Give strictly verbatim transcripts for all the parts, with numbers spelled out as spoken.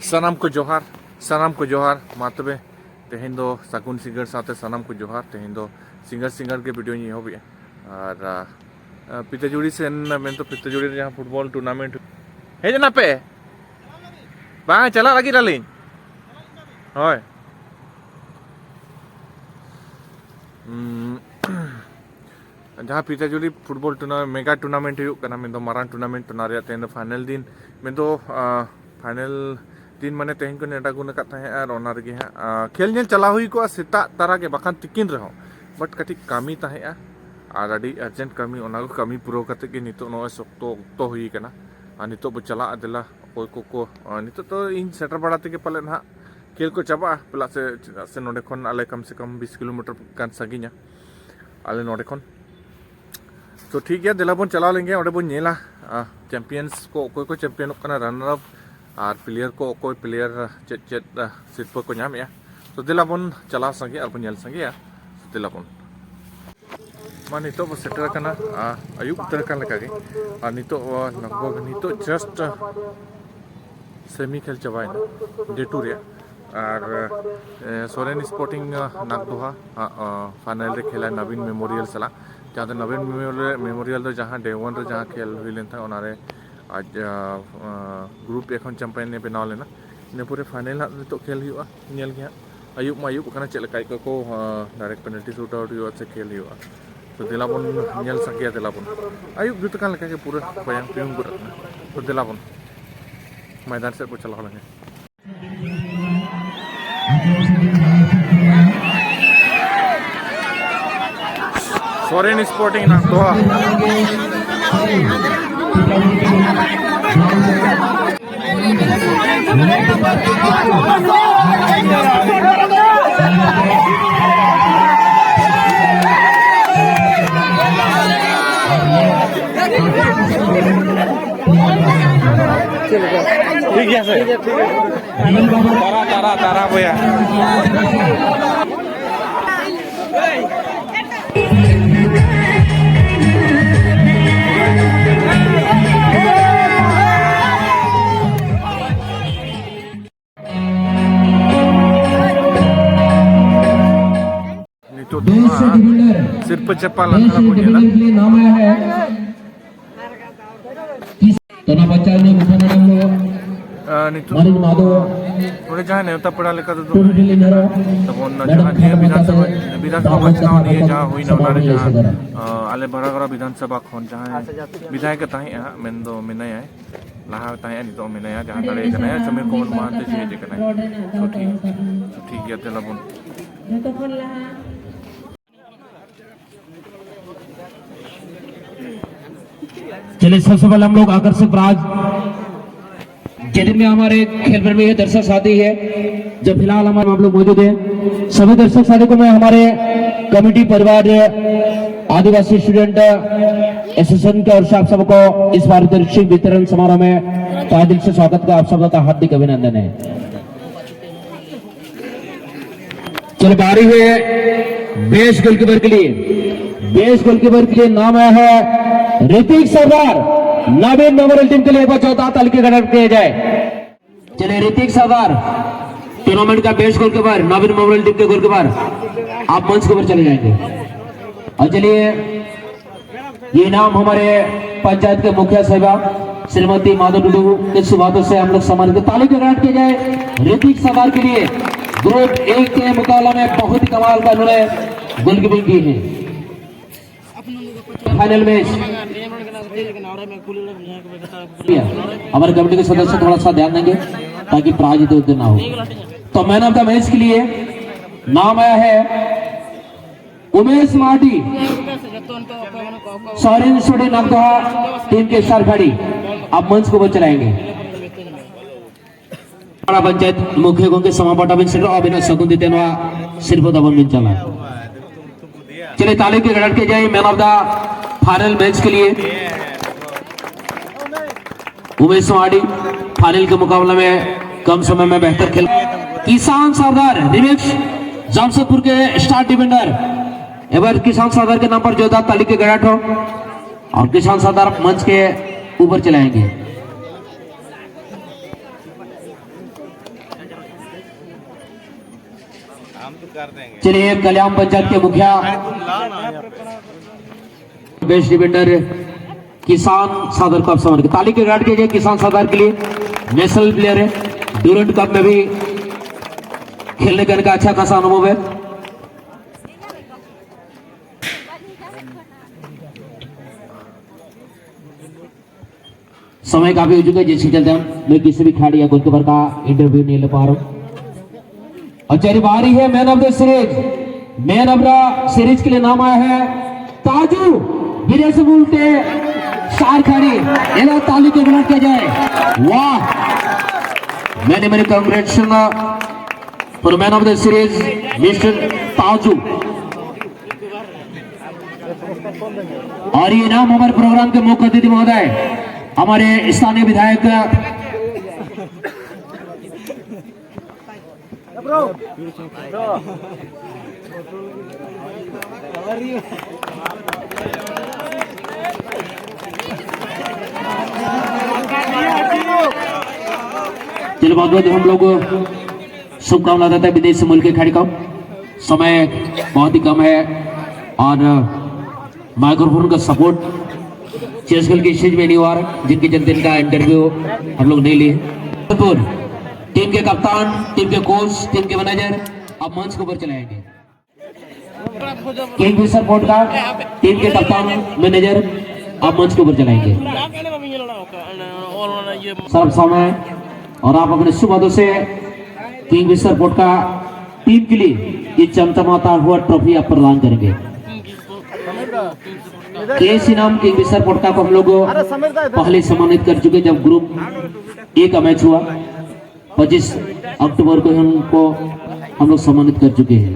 ᱥᱟᱱᱟᱢ ᱠᱚ ᱡᱚᱦᱟᱨ, ᱥᱟᱱᱟᱢ ᱠᱚ ᱡᱚᱦᱟᱨ᱾ ᱢᱟ ᱛᱚᱵᱮ, ᱛᱮᱦᱮᱧ ᱫᱚ ᱥᱟᱹᱜᱩᱱ ᱥᱤᱸᱜᱟᱹᱲ ᱥᱟᱶᱛᱮ ᱥᱟᱱᱟᱢ ᱠᱚ ᱡᱚᱦᱟᱨ᱾ ᱛᱮᱦᱮᱧ ᱫᱚ ᱥᱤᱸᱜᱟᱹᱲ ᱥᱤᱸᱜᱟᱹᱲ ᱜᱮ ᱵᱷᱤᱰᱤᱭᱳᱧ ᱮᱦᱚᱵᱮᱜᱼᱟ᱾ ᱟᱨ, ᱟ, ᱟ, ᱯᱤᱛᱟᱹᱡᱩᱲᱤ ᱥᱮᱱ ᱢᱮᱱᱫᱚ ᱯᱤᱛᱟᱹᱡᱩᱲᱤ ᱨᱮ ᱡᱟᱦᱟᱸ ᱯᱷᱩᱴᱵᱚᱞ ᱴᱩᱨᱱᱟᱢᱮᱱᱴ ᱦᱮᱡ ᱮᱱᱟ ᱯᱮ? ᱵᱟᱝ, ᱪᱟᱞᱟᱜ ᱞᱟᱹᱜᱤᱫ ᱟᱹᱞᱤᱧ᱾ ᱦᱳᱭ᱾ ᱩᱸ, ᱡᱟᱦᱟᱸ ᱯᱤᱛᱟᱡᱩᱞᱤ ᱯᱷᱩᱴᱵᱚᱞ ᱴᱩᱨᱱᱟᱢᱮᱱᱴ, ᱢᱮᱜᱟ ᱴᱩᱨᱱᱟᱢᱮᱱᱴ ᱦᱩᱭᱩᱜ ᱠᱟᱱᱟ, ᱢᱮᱱᱫᱚ ᱢᱟᱨᱟᱝ ᱴᱩᱨᱱᱟᱢᱮᱱᱴ, ᱚᱱᱟ ᱨᱮᱭᱟᱜ ᱛᱮᱦᱮᱧ ᱫᱚ ᱯᱷᱟᱭᱱᱮᱞ ᱫᱤᱱ, ᱢᱮᱱᱫᱚ, ᱟᱸ, ᱯᱷᱟᱭᱱᱮᱞ ᱫᱤᱱ ᱢᱟᱱᱮ ᱛᱮᱦᱮᱧ ᱠᱚ ᱱᱮᱰᱟ ᱜᱩᱱ ᱟᱠᱟᱫ ᱛᱟᱦᱮᱸᱜᱼᱟ, ᱟᱨ ᱚᱱᱟ ᱨᱮᱜᱮ ᱦᱟᱸᱜ, ᱟᱸ, ᱠᱷᱮᱞ ᱧᱮᱞ ᱪᱟᱞᱟᱣ ᱦᱩᱭ ᱠᱚᱜᱼᱟ ᱥᱮᱛᱟᱜ ᱛᱟᱨᱟ ᱜᱮ, ᱵᱟᱠᱷᱟᱱ ᱛᱤᱠᱤᱱ ᱨᱮᱦᱚᱸ, ᱵᱟᱴ ᱠᱟᱹᱴᱤᱡ ᱠᱟᱹᱢᱤ ᱛᱟᱦᱮᱸᱜᱼᱟ, ᱟᱨ ᱟᱹᱰᱤ ᱟᱨᱡᱮᱱᱴ ᱠᱟᱹᱢᱤ, ᱚᱱᱟ ᱠᱚ ᱠᱟᱹᱢᱤ ᱯᱩᱨᱟᱹᱣ ᱠᱟᱛᱮᱫ ᱜᱮ ᱱᱤᱛᱚᱜ ᱱᱚᱜᱼᱚᱭ ᱥᱚᱠᱛᱚ ᱚᱠᱛᱚ ᱦᱩᱭ ᱟᱠᱟᱱᱟ᱾ ᱟᱨ ᱱᱤᱛᱚᱜ ᱵᱚ ᱪᱟᱞᱟᱜᱼᱟ, ᱫᱮᱞᱟ ᱚᱠᱚᱭ ᱠᱚᱠᱚ, ᱟᱸ, ᱱᱤᱛᱚᱜ ᱫᱚ ᱤᱧ ᱥᱮᱴᱮᱨ ᱵᱟᱲᱟ ᱛᱮᱜᱮ ᱯᱟᱞᱮᱫ ᱱᱟᱦᱟᱜ ᱠᱷᱮᱞ ᱠᱚ ᱪᱟᱵᱟᱜᱼᱟ, ᱯᱞᱟᱥ, ᱪᱮᱫᱟᱜ ᱥᱮ ᱱᱚᱸᱰᱮ ᱠᱷᱚᱱ ᱟᱞᱮ ᱠᱚᱢ ᱥᱮ ᱠᱚᱢ ᱵᱤᱥ ᱠᱤᱞᱳᱢᱤᱴᱟᱨ ᱜᱟᱱ ᱥᱟᱺᱜᱤᱧᱟ ᱟᱞᱮ ᱱᱚᱸᱰᱮ ᱠᱷᱚᱱ᱾ ᱛᱚ ᱴᱷᱤᱠ ᱜᱮᱭᱟ, ᱫᱮᱞᱟ ᱵᱚᱱ ᱪᱟᱞᱟᱣ ᱞᱮᱱ ᱜᱮ, ᱚᱸᱰᱮ ᱵᱚᱱ ᱧᱮᱞᱟ, ᱟᱸ, ᱪᱟᱢᱯᱤᱭᱟᱱᱥ ᱠᱚ ᱚᱠᱚᱭ ᱠᱚ ᱪᱟᱢᱯᱤᱭᱟᱱᱚᱜ ᱠᱟᱱᱟ, ᱨᱟᱱᱟᱨ ᱟᱯ ᱟᱨ ᱯᱞᱮᱭᱟᱨ ᱠᱚ ᱚᱠᱚᱭ ᱯᱞᱮᱭᱟᱨ ᱪᱮᱫ ᱪᱮᱫ, ᱟᱸ, ᱥᱤᱨᱯᱟᱹ ᱠᱚ ᱧᱟᱢᱮᱜᱼᱟ᱾ ᱛᱚ ᱫᱮᱞᱟ ᱵᱚᱱ ᱪᱟᱞᱟᱣ ᱥᱟᱸᱜᱮ ᱟᱨ ᱵᱚᱱ ᱧᱮᱞ ᱥᱟᱸᱜᱮᱭᱟ᱾ ᱛᱚ ᱫᱮᱞᱟ ᱵᱚᱱ᱾ ᱢᱟ ᱱᱤᱛᱚᱜ ᱵᱚ ᱥᱮᱴᱮᱨ ᱟᱠᱟᱱᱟ, ᱟᱸ, ᱟᱹᱭᱩᱵ ᱩᱛᱟᱹᱨ ᱟᱠᱟᱱ ᱞᱮᱠᱟᱜᱮ᱾ ᱟᱨ ᱱᱤᱛᱚᱜ, ᱟᱸ, ᱞᱟᱜᱽ ᱵᱷᱟᱜᱽ ᱱᱤᱛᱚᱜ ᱡᱟᱥᱴ, ᱟᱸ, ᱥᱮᱢᱤ ᱠᱷᱮᱞ ᱪᱟᱵᱟᱭᱮᱱᱟ ᱰᱮ ᱴᱩ ᱨᱮᱭᱟᱜ᱾ ᱟᱨ, ᱮ, ᱥᱚᱨᱮᱱ ᱥᱯᱳᱨᱴᱤᱝ, ᱮ, ᱱᱟᱜᱽᱫᱚᱦᱟ, ᱟ, ᱟ, ᱯᱷᱟᱭᱱᱮᱞ ᱨᱮ ᱠᱷᱮᱞᱟ ᱱᱚᱵᱤᱱ ᱢᱮᱢᱳᱨᱤᱭᱟᱞ ᱥᱟᱞᱟᱜ, ᱡᱟᱦᱟᱸ ᱫᱚ ᱱᱚᱵᱤᱱ ᱢᱮᱢᱳᱨᱤᱭᱟᱞ, ᱢᱮᱢᱳᱨᱤᱭᱟᱞ ᱫᱚ ᱡᱟᱦᱟᱸ ᱰᱮ ᱚᱣᱟᱱ ᱨᱮ ᱡᱟᱦᱟᱸ ᱠᱷᱮᱞ ᱦᱩᱭ ᱞᱮᱱ ᱛᱟᱦᱮᱸᱫ, ᱚᱱᱟᱨᱮ ᱟᱡ, ᱟ, ᱟ, ᱜᱨᱩᱯ ᱮ ᱠᱷᱚᱱ ᱪᱟᱢᱯᱤᱭᱟᱱ ᱮ ᱵᱮᱱᱟᱣ ᱞᱮᱱᱟ᱾ ᱤᱱᱟᱹ ᱯᱚᱨᱮ ᱯᱷᱟᱭᱱᱮᱞ ᱦᱟᱸᱜ ᱱᱤᱛᱚᱜ ᱠᱷᱮᱞ ᱦᱩᱭᱩᱜᱼᱟ, ᱧᱮᱞ ᱜᱮ ᱦᱟᱸᱜ᱾ ᱟᱹᱭᱩᱵ ᱢᱟ ᱟᱹᱭᱩᱵ ᱟᱠᱟᱱᱟ, ᱪᱮᱫ ᱞᱮᱠᱟ ᱟᱹᱭᱠᱟᱹᱣ ᱠᱚ, ᱟ, ᱰᱟᱭᱨᱮᱠᱴ ᱯᱮᱱᱟᱞᱴᱤ ᱥᱩᱴ ᱟᱣᱩᱴ ᱦᱩᱭᱩᱜᱼᱟ ᱥᱮ ᱠᱷᱮᱞ ᱦᱩᱭᱩᱜᱼᱟ? ᱛᱚ ᱫᱮᱞᱟ ᱵᱚᱱ ᱧᱮᱞ ᱥᱟᱸᱜᱮᱭᱟ, ᱫᱮᱞᱟ ᱵᱚᱱ᱾ ᱟᱹᱭᱩᱵ ᱡᱩᱛ ᱟᱠᱟᱱ ᱞᱮᱠᱟᱜᱮ ᱯᱩᱨᱟᱹ ᱵᱟᱭᱟᱝ ᱯᱤᱭᱩᱝ ᱜᱚᱫ ᱟᱠᱟᱱᱟ᱾ ᱛᱚ ᱫᱮᱞᱟ ᱵᱚᱱ ᱢᱚᱭᱫᱟᱱ ᱥᱮᱫ ᱵᱚ ᱪᱟᱞᱟᱣ ᱞᱮᱱ ᱜᱮ᱾ ᱥᱚᱨᱮᱱ ᱥᱯᱳᱨᱴᱤᱝ ᱱᱟᱜᱽᱫᱚᱦᱟ᱾ ᱴᱷᱤᱠ ᱜᱮᱭᱟ ᱥᱮ? ᱛᱟᱨᱟ, ᱛᱟᱨᱟ, ᱛᱟᱨᱟ ᱵᱚᱭᱦᱟ᱾ ᱥᱤᱨᱯᱟᱹ ᱪᱟᱯᱟᱞ ᱟᱠᱷᱲᱟ ᱵᱚᱱ ᱧᱮᱞᱟ᱾ ᱚᱱᱟ ᱵᱟᱪᱷᱟᱣ ᱱᱤᱭᱮ ᱢᱩᱠᱷᱭᱟᱹ ᱢᱮᱰᱟᱢ ᱫᱚ ᱟᱨ ᱱᱤᱛᱚᱜ ᱢᱟᱹᱱᱤᱡ ᱢᱟᱫᱷᱚ ᱱᱚᱰᱮ ᱡᱟᱦᱟᱸ ᱱᱮᱣᱛᱟ ᱯᱮᱲᱟ ᱞᱮᱠᱟ ᱛᱮᱫᱚ ᱴᱩᱰᱩ ᱦᱩᱭ ᱴᱷᱮᱱ ᱞᱤᱧ ᱠᱟᱱᱟ, ᱱᱮᱦᱚᱨᱚᱜᱼᱟ᱾ ᱛᱟᱵᱚᱱ ᱢᱮᱰᱟᱢ ᱡᱟᱦᱟᱸ ᱠᱷᱟᱱ ᱱᱤᱭᱟᱹ ᱢᱟ ᱵᱤᱫᱷᱟᱱ ᱥᱚᱵᱷᱟ, ᱛᱟᱦᱚᱞᱮ ᱵᱤᱫᱷᱟᱱ ᱥᱚᱵᱷᱟ ᱫᱟᱜ ᱵᱟᱪᱷᱱᱟᱣ ᱢᱟᱹᱡᱷᱤ ᱱᱤᱭᱮ ᱠᱟᱛᱮ ᱡᱟᱦᱟᱸ ᱦᱩᱭᱱᱟ, ᱥᱚᱵᱷᱟ ᱚᱱᱟ ᱵᱚᱱ ᱞᱟᱹᱭ ᱨᱮᱱᱟᱜ, ᱥᱚᱫᱚᱨᱟ᱾ ᱟᱞᱮ ᱵᱷᱟᱲᱟ ᱜᱷᱚᱨᱟ ᱵᱤᱫᱷᱟᱱ ᱥᱚᱵᱷᱟ ᱠᱷᱚᱱ ᱡᱟᱦᱟᱸᱭ ᱵᱤᱫᱷᱟᱭᱚᱠ ᱮ ᱛᱟᱦᱮᱸᱜᱼᱟ, ᱢᱮᱱᱫᱚ ᱢᱮᱱᱟᱭᱟ, ᱞᱟᱦᱟ ᱛᱟᱦᱮᱸᱜᱼᱟ, ᱱᱤᱛᱚᱜ ᱢᱮᱱᱟᱭᱟ, ᱡᱟᱦᱟᱸ ᱫᱟᱲᱮ ᱠᱟᱱᱟᱭᱟ, ᱥᱚᱢᱤᱨ ᱠᱚᱢᱚᱞ ᱢᱚᱦᱟᱱᱛᱤ ᱡᱮ ᱦᱮᱡ ᱟᱠᱟᱱᱟᱭ᱾ ᱛᱚ ᱴᱷᱤᱠ, ᱴᱷᱤᱠ ᱜᱮᱭᱟ, ᱫᱮᱞᱟ ᱵᱚᱱ᱾ ᱡᱚᱛᱚ ᱠᱷᱚᱱ ᱞᱟᱦᱟ चलिए, सबसे पहले हम लोग आकर्षक प्राइज, जितने में हमारे खेल प्रेमी है, दर्शक साथी है, जो फिलहाल हमारे हम लोग मौजूद हैं, सभी दर्शक साथी को मैं हमारे कमेटी परिवार आदिवासी स्टूडेंट एसोसिएशन के ओर से आप सबको इस पारितोषिक वितरण समारोह में तहे दिल से स्वागत का आप सबका हार्दिक अभिनंदन है। चलो, बारी हुई है बेस्ट गोलकीपर के लिए। बेस्ट गोलकीपर के लिए नाम आया है ऋतिक सरदार। नवीन मेमोरियल टीम के लिए एक बार जोरदार ताली की गड़गड़ किया जाए। चलिए, ऋतिक सरदार, टूर्नामेंट का बेस्ट गोलकीपर, नवीन मेमोरियल टीम के गोलकीपर, आप मंच के ऊपर चले जाएंगे। और चलिए, ये इनाम हमारे पंचायत के मुखिया साहिबा श्रीमती माधव टुडू के शुभ हाथों से हम लोग सम्मानित, ताली की गड़गड़ किया जाए ऋतिक सरदार के लिए। ग्रुप ए के मुकाबला में बहुत ही कमाल का उन्होंने गोलकीपिंग की है। फाइनल मैच, हमारे कमेटी के सदस्य थोड़ा सा ध्यान देंगे ताकि पराजित उधर ना हो। तो मैन ऑफ द मैच के लिए नाम आया है उमेश माटी, शहरी इंस्टीट्यूट नागदोहा टीम के स्टार खिलाड़ी, आप मंच को वो चलाएंगे। ᱯᱟᱲᱟ ᱯᱚᱧᱪᱟᱭᱮᱛ ᱢᱩᱠᱷᱤᱭᱟᱹ ᱜᱚᱢᱠᱮ ᱥᱟᱢᱟᱝ ᱯᱟᱦᱴᱟ ᱵᱤᱱ ᱥᱮᱴᱮᱨᱚᱜᱼᱟ, ᱟᱹᱵᱤᱱᱟᱜ ᱥᱟᱹᱜᱩᱱ ᱛᱤ ᱛᱮ ᱱᱚᱣᱟ ᱥᱤᱨᱯᱟᱹ ᱛᱟᱵᱚᱱ ᱵᱤᱱ ᱪᱟᱞᱟ᱾ चलिए, ताली की गड़गड़ के जाए man of the final match के लिए। उमेश माड़ी फाइनल के मुकाबले में कम समय में बेहतर खेल। किसान सरदार रिमिक्स जमशेदपुर के स्टार डिफेंडर, एक बार किसान सरदार के नाम पर जोरदार ताली के गड़गड़ हो और किसान सरदार मंच के ऊपर चले आएंगे। चलिए, कल्याण पंचायत के मुखिया बेस्ट डिफेंडर किसान सादर को आप सम्मान, ताली के गड़गड़ाहट के लिए किसान सादर के लिए। नेशनल प्लेयर है, ड्यूरेंट कप में भी खेलने का इनका अच्छा खासा अनुभव है। समय काफी हो चुका है, जिसके चलते हम मैं किसी भी खिलाड़ी या गोलकीपर का इंटरव्यू नहीं ले पा रहा हूँ। और चलिए, बारी है man of the series. Man of the series के लिए नाम आया है ताजू, विदेश मुल्क के सार खिलाड़ी। इन्हें ताली के बुलंद किया जाए। वाह, many many congratulations for man of the series, Mister ताजू। और ये नाम हमारे प्रोग्राम के मुख्य अतिथि महोदय, हमारे स्थानीय विधायक चलो, बहुत बहुत हम लोग शुभकामना देते हैं विदेश से मुल्क के खिलाड़ी को। समय बहुत ही कम है और माइक्रोफोन का सपोर्ट चेस खेल के स्टेज में नहीं हुआ, जिनके चलते इनका इंटरव्यू हम लोग नहीं लिए। टीम के कप्तान, टीम के कोच, टीम के मैनेजर, आप मंच के ऊपर चले आएंगे। किंग फिशर पोटका, टीम के कप्तान, मैनेजर, आप मंच के ऊपर चले आएंगे। सर्व समय और आप अपने शुभ हाथों से किंग फिशर पोटका टीम के लिए ये चमचमाता हुआ ट्रॉफी आप प्रदान करेंगे। केएस इनाम किंग फिशर पोटका को हम लोग पहले सम्मानित कर चुके, जब ग्रुप ए का मैच हुआ, पच्चीस अक्टूबर को ही उनको हम लोग सम्मानित कर चुके हैं।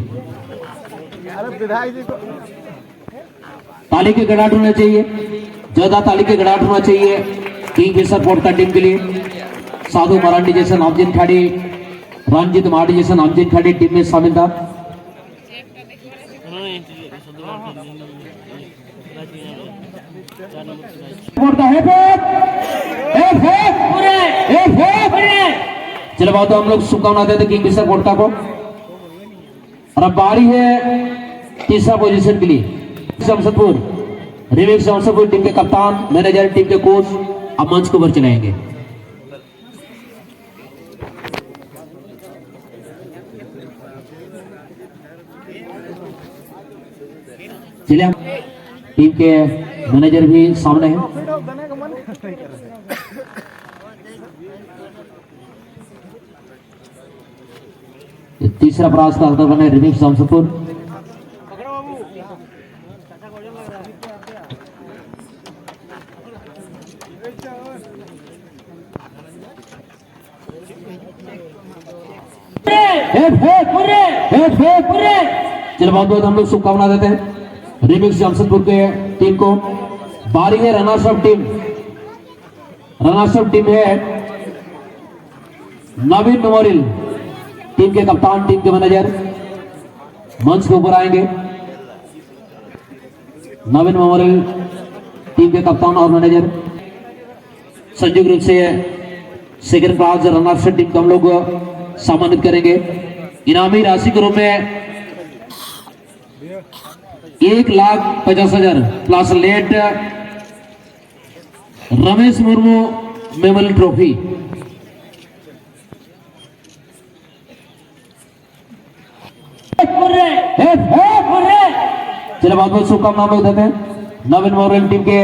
ताली के गड़ाट होना चाहिए, जोरदार ताली के गड़ाट होना चाहिए किंग फिशर पोटका टीम के लिए। साधु मरांडी जैसे नामचीन खिलाड़ी, रंजीत मार्डी जैसे नामचीन खिलाड़ी टीम में शामिल था। पोटका है फेंक, है फेंक, है फेंक। चलो, बहुत हम लोग शुभकामना देते किंग फिशर पोटका को। और अब बारी है तीसरा पोजीशन के लिए। जमशेदपुर, रिमिक्स जमशेदपुर टीम के कप्तान, मैनेजर, टीम के कोच, अब मंच को ऊपर चलाएंगे। चलिए, हम टीम के मैनेजर भी सामने हैं। ये तीसरा प्राइज का हकदार बने रिमिक्स जमशेदपुर। हेप, हेप, हेप, हेप। चलो, बहुत बहुत हम लोग शुभकामना देते हैं रिमिक्स जमशेदपुर के टीम को। बारी है runners up team. Runners up team है नवीन मेमोरियल, टीम के कप्तान, टीम के मैनेजर मंच के ऊपर आएंगे। नवीन मेमोरियल टीम के कप्तान और मैनेजर संयुक्त रूप से सेकंड प्राइज रनर्स टीम को हम लोग सम्मानित करेंगे। इनामी राशि के रूप में एक लाख पचास हजार plus late Ramesh Murmu Memorial Trophy. चलिए, बहुत बहुत शुभकामना हम लोग देते हैं नवीन मेमोरियल टीम के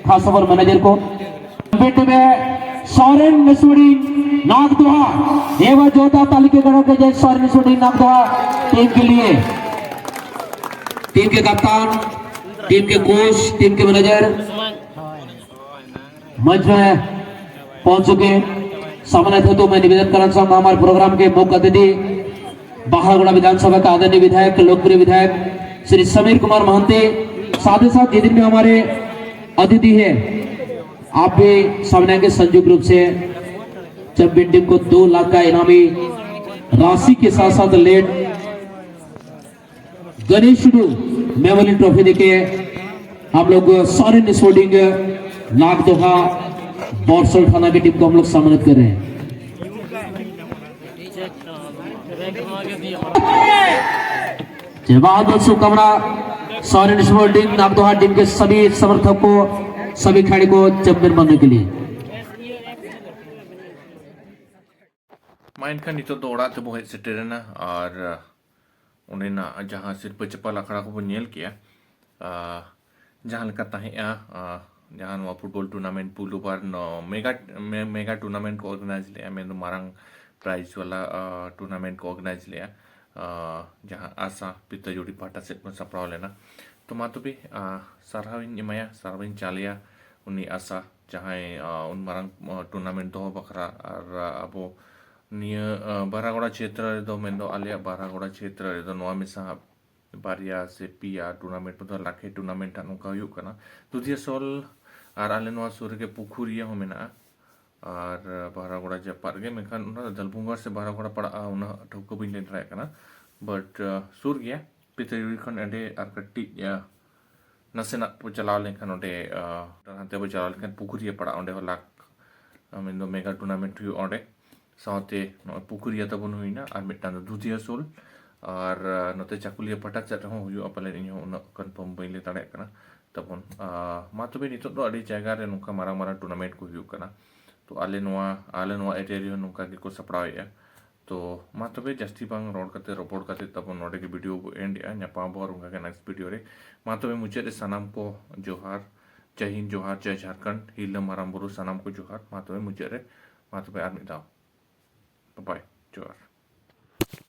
खास तौर पर मैनेजर को। बेटे में सॉरेन निसुड़ी नागदोहा, एवं जोरदार ताली के गणों के जय सॉरेन निसुड़ी नागदोहा टीम के लिए, टीम के कप्तान, टीम के कोच, टीम के मैनेजर मंच में पहुंच चुके हैं। सामने थे तो मैं निवेदन करना चाहूंगा हमारे प्रोग्राम के मुख्य अतिथि बाहरगोड़ा विधानसभा का आदरणीय विधायक, लोकप्रिय विधायक श्री समीर कुमार महंती, साथ ही साथ जितने भी हमारे अतिथि हैं, आप भी सामने आके संयुक्त रूप से चैंपियन टीम को दो लाख का इनामी राशि के साथ साथ late Ganesh Tudu Memorial Trophy देके हम लोग सॉरेन स्पोर्टिंग नागदोहा बरसोल थाना की टीम को हम लोग सम्मानित कर रहे हैं। बहुत बहुत शुभकामना। सॉरेन स्पोर्टिंग नागदोहा टीम के सभी समर्थक को, सभी खिलाड़ी को चैंपियन बनने के लिए। ᱢᱟ ᱮᱱᱠᱷᱟᱱ ᱱᱤᱛᱚᱜ ᱫᱚ ᱚᱲᱟᱜ ᱛᱮᱵᱚ ᱦᱮᱡ ᱥᱮᱴᱮᱨᱮᱱᱟ ᱟᱨ ᱚᱸᱰᱮᱱᱟᱜ ᱡᱟᱦᱟᱸ ᱥᱤᱨᱯᱟᱹ ᱪᱟᱯᱟᱞ ᱟᱠᱷᱲᱟ ᱠᱚᱵᱚᱱ ᱧᱮᱞ ᱠᱮᱜᱼᱟ, ᱟᱨ ᱡᱟᱦᱟᱸ ᱞᱮᱠᱟ ᱛᱟᱦᱮᱸᱜᱼᱟ, ᱟᱨ ᱡᱟᱦᱟᱸ ᱱᱚᱣᱟ ᱯᱷᱩᱴᱵᱚᱞ ᱴᱩᱨᱱᱟᱢᱮᱱᱴ ᱯᱩᱭᱞᱩ ᱵᱟᱨ ᱱᱚ-, ᱢᱮᱜᱟ ᱢᱮ- ᱢᱮᱜᱟ ᱴᱩᱨᱱᱟᱢᱮᱱᱴ ᱠᱚ ᱚᱨᱜᱟᱱᱟᱭᱤᱡᱽ ᱞᱮᱜᱼᱟ, ᱢᱮᱱᱫᱚ ᱢᱟᱨᱟᱝ ᱯᱨᱟᱭᱤᱡᱽ ᱵᱟᱞᱟ ᱟᱨ ᱴᱩᱨᱱᱟᱢᱮᱱᱴ ᱠᱚ ᱚᱨᱜᱟᱱᱟᱭᱤᱡᱽ ᱞᱮᱜᱼᱟ, ᱟᱨ ᱡᱟᱦᱟᱸ ᱟᱥᱟ ᱯᱤᱛᱟᱹᱡᱩᱲᱤ ᱯᱟᱦᱴᱟ ᱥᱮᱫ ᱠᱷᱚᱱ ᱥᱟᱯᱲᱟᱣ ᱞᱮᱱᱟ᱾ ᱛᱚ ᱢᱟ ᱛᱚᱵᱮ ᱟᱨ ᱥᱟᱨᱦᱟᱣᱤᱧ ᱮᱢᱟᱭᱟ, ᱥᱟᱨᱦᱟᱣᱤᱧ ᱪᱟᱞᱮᱭᱟ ᱩᱱᱤ ᱟᱥᱟ, ᱡᱟᱦᱟᱸᱭ ᱟᱨ ᱩᱱ ᱢᱟᱨᱟᱝ ᱟᱨ ᱴᱩᱨᱱᱟᱢᱮᱱᱴ ᱫᱚᱦᱚ ᱵᱟᱠᱷᱨᱟ᱾ ᱟᱨ ᱟᱨ ᱟᱵᱚ ᱱᱤᱭᱟᱹ ᱟᱨ ᱵᱟᱨᱟᱜᱚᱲᱟ ᱪᱷᱮᱛᱨᱚ ᱨᱮᱫᱚ, ᱢᱮᱱᱫᱚ ᱟᱞᱮᱭᱟᱜ ᱵᱟᱨᱟᱜᱚᱲᱟ ᱪᱷᱮᱛᱨᱚ ᱨᱮᱫᱚ ᱱᱚᱣᱟ ᱢᱮᱥᱟ ᱵᱟᱨᱭᱟ ᱥᱮ ᱯᱮᱭᱟ ᱴᱩᱨᱱᱟᱢᱮᱱᱴ ᱫᱚ ᱞᱟᱠᱷᱮ ᱴᱩᱨᱱᱟᱢᱮᱱᱴ ᱦᱟᱸᱜ ᱱᱚᱝᱠᱟ ᱦᱩᱭᱩᱜ ᱠᱟᱱᱟ᱾ ᱫᱩᱫᱷᱤᱭᱟ ᱥᱳᱞ ᱟᱨ ᱟᱞᱮ ᱱᱚᱣᱟ ᱥᱩᱨ ᱨᱮᱜᱮ ᱯᱩᱠᱷᱩᱨᱤᱭᱟᱹ ᱦᱚᱸ ᱢᱮᱱᱟᱜᱼᱟ᱾ ᱟᱨ ᱵᱟᱨᱟᱜᱚᱲᱟ ᱡᱟᱯᱟᱜ ᱨᱮᱜᱮ, ᱢᱮᱱᱠᱷᱟᱱ ᱚᱱᱟ ᱫᱟᱞᱵᱷᱩᱝᱜᱟᱨ ᱥᱮ ᱵᱟᱨᱟᱜᱚᱲᱟ ᱯᱟᱲᱟᱜᱼᱟ, ᱩᱱᱟᱹᱜ ᱴᱷᱟᱹᱣᱠᱟᱹ ᱵᱟᱹᱧ ᱞᱟᱹᱭ ᱫᱟᱲᱮᱭᱟᱜ ᱠᱟᱱᱟ᱾ ᱵᱟᱴ ᱥᱩᱨ ᱜᱮᱭᱟ, ᱯᱤᱛᱟᱹᱭᱩᱲᱤ ᱠᱷᱚᱱ ᱮᱸᱰᱮ ᱟᱨ ᱠᱟᱹᱴᱤᱡ ᱟᱨ ᱱᱟᱥᱮᱱᱟᱜ ᱵᱚ ᱪᱟᱞᱟᱣ ᱞᱮᱱᱠᱷᱟᱱ ᱚᱸᱰᱮ ᱟᱨ ᱦᱟᱱᱛᱮ ᱵᱚ ᱪᱟᱞᱟᱣ ᱞᱮᱱᱠᱷᱟᱱ ᱯᱩᱠᱷᱩᱨᱤᱭᱟᱹ ᱯᱟᱲᱟᱜᱼᱟ, ᱚᱸᱰᱮ ᱦᱚᱸ ᱞᱟᱠᱷ ᱟᱨ ᱢᱮᱱᱫᱚ ᱢᱮᱜᱟ ᱴᱩᱨᱱᱟᱢᱮᱱᱴ ᱦᱩᱭᱩᱜᱼᱟ ᱚᱸᱰᱮ᱾ ᱥᱟᱶᱛᱮ ᱱᱚᱜᱼᱚᱭ ᱯᱩᱠᱷᱩᱨᱤᱭᱟᱹ ᱛᱟᱵᱚᱱ ᱦᱩᱭᱱᱟ, ᱟᱨ ᱢᱤᱫᱴᱟᱝ ᱫᱚ ᱫᱩᱫᱷᱤᱭᱟᱹ ᱥᱳᱞ, ᱟᱨ ᱟᱨ ᱱᱚᱛᱮ ᱪᱟᱠᱩᱞᱤᱭᱟᱹ ᱯᱟᱦᱴᱟ ᱥᱮᱫ ᱨᱮᱦᱚᱸ ᱦᱩᱭᱩᱜᱼᱟ ᱯᱟᱞᱮᱱ, ᱤᱧᱦᱚᱸ ᱩᱱᱟᱹᱜ ᱠᱚᱱᱯᱷᱟᱨᱢ ᱵᱟᱹᱧ ᱞᱟᱹᱭ ᱫᱟᱲᱮᱭᱟᱜ ᱠᱟᱱᱟ ᱛᱟᱵᱚᱱ᱾ ᱟᱨ ᱢᱟ ᱛᱚᱵᱮ ᱱᱤᱛᱚᱜ ᱫᱚ ᱟᱹᱰᱤ ᱡᱟᱭᱜᱟ ᱨᱮ ᱱᱚᱝᱠᱟ ᱢᱟᱨᱟᱝ ᱢᱟᱨᱟᱝ ᱴᱩᱨᱱᱟᱢᱮᱱᱴ ᱠᱚ ᱦᱩᱭᱩᱜ ᱠᱟᱱᱟ᱾ ᱛᱚ ᱟᱞᱮ ᱱᱚᱣᱟ ᱟᱞᱮ ᱱᱚᱣᱟ ᱮᱨᱤᱭᱟ ᱨᱮᱦᱚᱸ ᱱᱚᱝᱠᱟ ᱜᱮᱠᱚ ᱥᱟᱯᱲᱟᱣᱮᱫᱼᱟ᱾ ᱛᱚ ᱢᱟ ᱛᱚᱵᱮ ᱡᱟᱹᱥᱛᱤ ᱵᱟᱝ ᱨᱚᱲ ᱠᱟᱛᱮ, ᱨᱚᱯᱚᱲ ᱠᱟᱛᱮ ᱛᱟᱵᱚᱱ ᱱᱚᱰᱮ ᱜᱮ ᱵᱷᱤᱰᱤᱭᱳ ᱵᱚ ᱮᱱᱰ ᱮᱜᱼᱟ᱾ ᱧᱟᱯᱟᱢ ᱟᱵᱚ ᱟᱨ ᱚᱱᱠᱟ ᱜᱮ ᱱᱮᱠᱥᱴ ᱵᱷᱤᱰᱤᱭᱳ ᱨᱮ᱾ ᱢᱟ ᱛᱚᱵᱮ ᱢᱩᱪᱟᱹᱫ ᱨᱮ ᱥᱟᱱᱟᱢ ᱠᱚ ᱡᱚᱦᱟᱨ, ᱡᱟᱭ ᱦᱤᱱᱫ, ᱡᱚᱦᱟᱨ, ᱡᱟᱭ ᱡᱷᱟᱨᱠᱷᱚᱸᱰ, ᱦᱤᱨᱞᱟᱹ ᱢᱟᱨᱟᱝ ᱵᱩᱨᱩ ᱥᱟᱱᱟᱢ ᱠᱚ ᱡᱚᱦᱟᱨ᱾ ᱢᱟ ᱛᱚᱵᱮ ᱢᱩᱪᱟᱹᱫ ᱨᱮ, ᱢᱟ ᱛᱚᱵᱮ ᱟᱨ ᱢᱤᱫ ᱫᱷᱟᱣ ᱵᱟᱭ ᱡᱚᱦᱟᱨ᱾